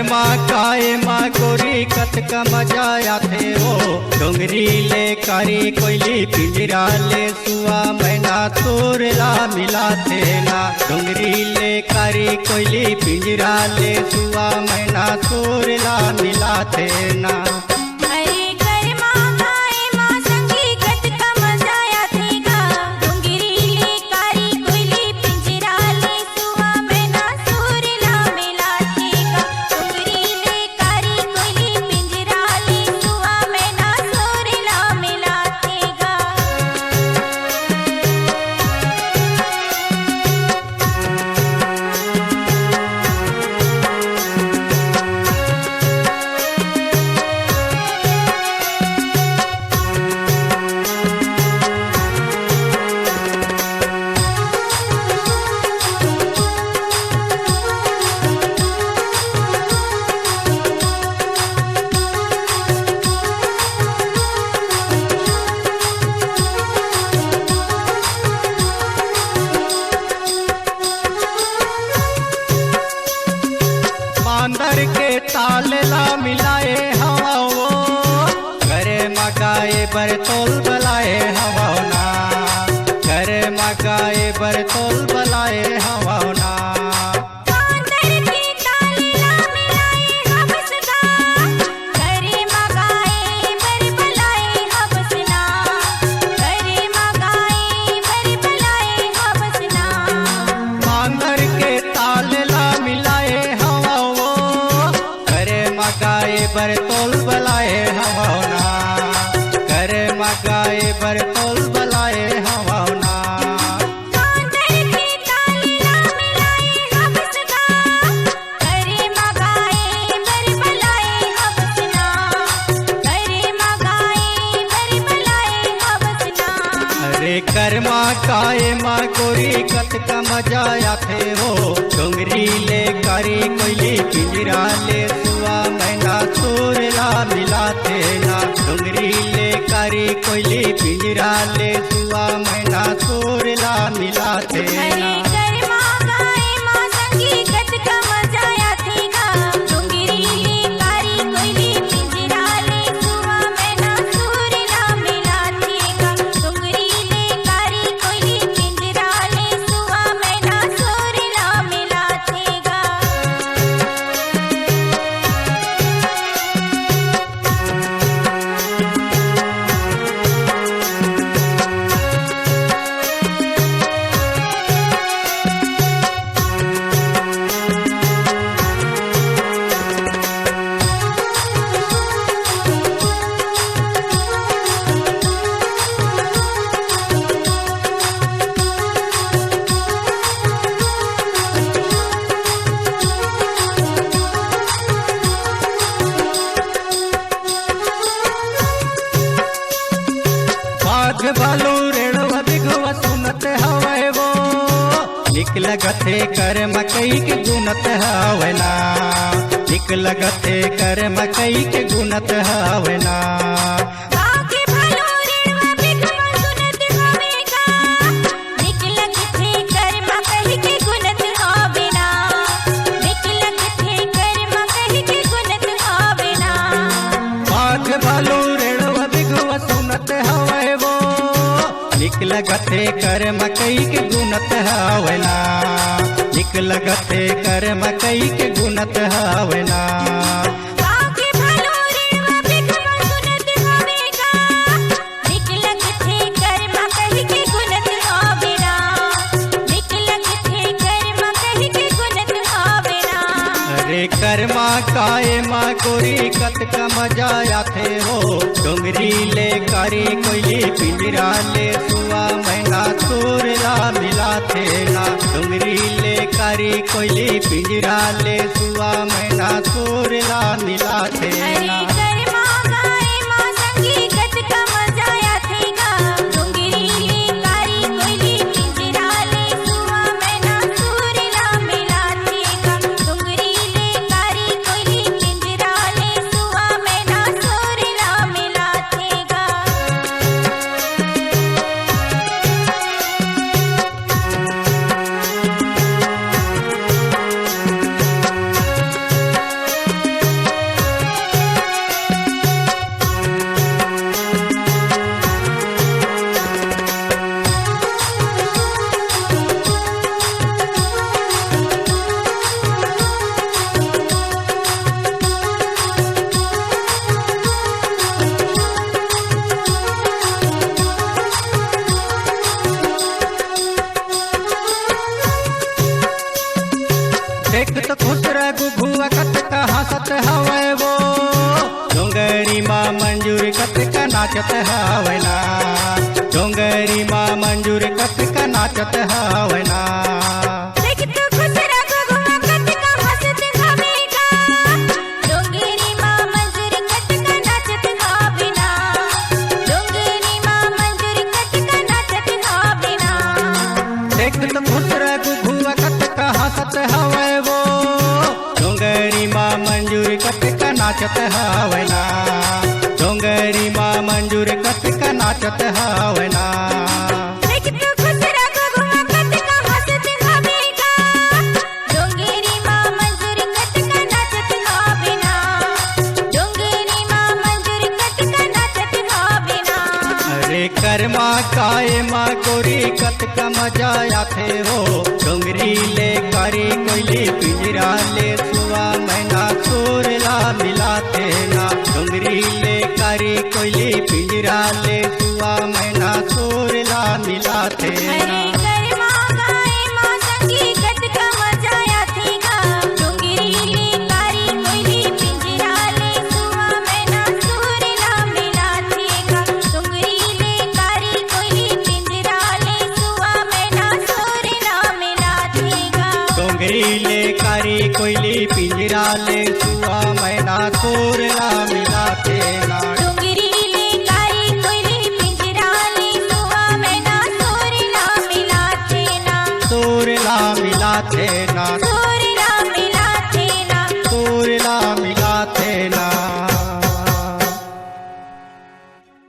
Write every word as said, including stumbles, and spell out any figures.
मा काय मा गोरी कतका मजा आथे हो, डोंगरी ले कारी कोइली पिंजरा ले सुआ मैना सुर ला मिलाथे ना। डोंगरी ले कारी कोइली पिंजरा ले सुआ मैना सुर ला मिलाथे ना। अरे करमा काय मा संगी कतका मजा आथे गा, डोंगरी ले कारी कोइली पिंजरा ले सुआ मैना सुर ला मिलाथे गा। डोंगरी ले कारी कोइली पिंजरा ले सुआ मैना सुर ला मिलाथे गा। मांदर के ताल ला मिलाए हवा वो, करे मगाए बर तोल बलाए हवा ना, करे मगाए बर तोल बलाए हवा ना। मांदर के ताल ला मिलाए हवस गा, करे मगाए बर बलाए हवस ना, करे मगाए बर बलाए हवस ना। मांदर के ताल ला मिलाए हवा वो, करे मगाए बर तोल बलाए हवा ना, करे मगाए बर तोल बलाए हवा ना। मांदर के ताल ला मिलाए हवस गा, करे मगाए बर बलाए हवस ना, करे मगाए बर बलाए हवस ना। अरे करमा काय मा गोरी कतका मजा आथे हो, डोंगरी ले कारी कोइली पिंजरा ले सुआ मैना सुर ला मिलाथे ना। डोंगरी ले कारी कोइली पिंजरा ले सुआ मैना सुर ला मिलाथे ना। अरे करमा काय मा संगी कतका मजा आथे गा, डोंगरी ले कारी कोइली पिंजरा ले सुआ मैना सुर ला मिलाथे गा। डोंगरी ले कारी कोइली पिंजरा ले सुआ मैना सुर ला मिलाथे गा। बाघ भालू रेड़वा बिघवा सुनत हवय वो, निक लगत हे कर मकई के गुनत हवय ना, निक लगत हे कर मकई के गुनत हवय ना। बाघ भालू रेड़वा बिघवा सुनत हवय गा, निक लगथे कर मकई के गुनत हवे ना, निक लगथे कर मकई के गुनत हवे ना। बाघ भालू रेड़वा बिघवा सुनत हवय वो, निक लगथे कर मकई के गुनत हवे ना, निक लगथे कर मकई के गुनत हवे ना। बाघ भालू रेड़वा बिघवा सुनत हवे गा, निक लगथे कर मकई के गुनत हवे ना, निक लगथे कर मकई के गुनत हवे ना। अरे करमा काय मा गोरी कतका मजा आथे हो, डोंगरी ले कारी कोइली पिंजरा ले सुआ मैना सुर ला मिलाथे ना। डोंगरी ले कारी कोइली पिंजरा ले सुआ मैना सुर ला मिलाथे अरे ना। करमा काय मा संगी कतका मजा आथे गा, डोंगरी ले कारी कोइली पिंजरा ले सुआ मैना सुर ला मिलाथे गा, डोंगरी ले कारी कोइली पिंजरा ले सुआ मैना सुर ला मिलाथे गा। देख तो खुसरा घुघुआ कतका हंसत हवय वो, डोंगरी मा मंजूर कतका नाचत हवय ना, डोंगरी मा मंजूर कतका नाचत हवय ना। देख तो खुसरा घुघुआ कतका हंसत हवय गा, डोंगरी मा मंजूर कतका नाचत हवय ना, डोंगरी मा मंजूर कतका नाचत हवय ना। देख तो खुसरा घुघुआ कतका हंसत हवय वो, डोंगरी मा मंजूर कतका नाचत हवय ना, डोंगरी मा मंजूर कतका नाचत हवय ना। देख तो खुसरा घुघुआ कतका हंसत हवय गा, डोंगरी मा मंजूर कतका नाचत हवय ना, डोंगरी मा मंजूर कतका नाचत हवय ना। अरे करमा काय मा गोरी कतका मजा आथे हो, डोंगरी ले कारी कोयली पिंजरा ले सुआ मैना सुर ला मिलाथे ना, डोंगरी ले कारी कोयली पिंजरा ले सुआ मैना सुर ला मिलाथे ना। अरे करमा काय मा संगी कतका मजा आथे गा, डोंगरी ले कारी कोयली पिंजरा ले सुआ मैना सुर ला मिलाथे गा, डोंगरी ले कारी कोयली पिंजरा ले सुआ मैना सुर ला मिलाथे गा। डोंगरी ले कारी कोयली पिंजरा ले सुआ मैना सुर ला मिलाथे ना। डोंगरी ले कारी कोयली पिंजरा ले सुआ मैना सुर ला मिलाथे ना। सुर ला मिलाथे ना। सुर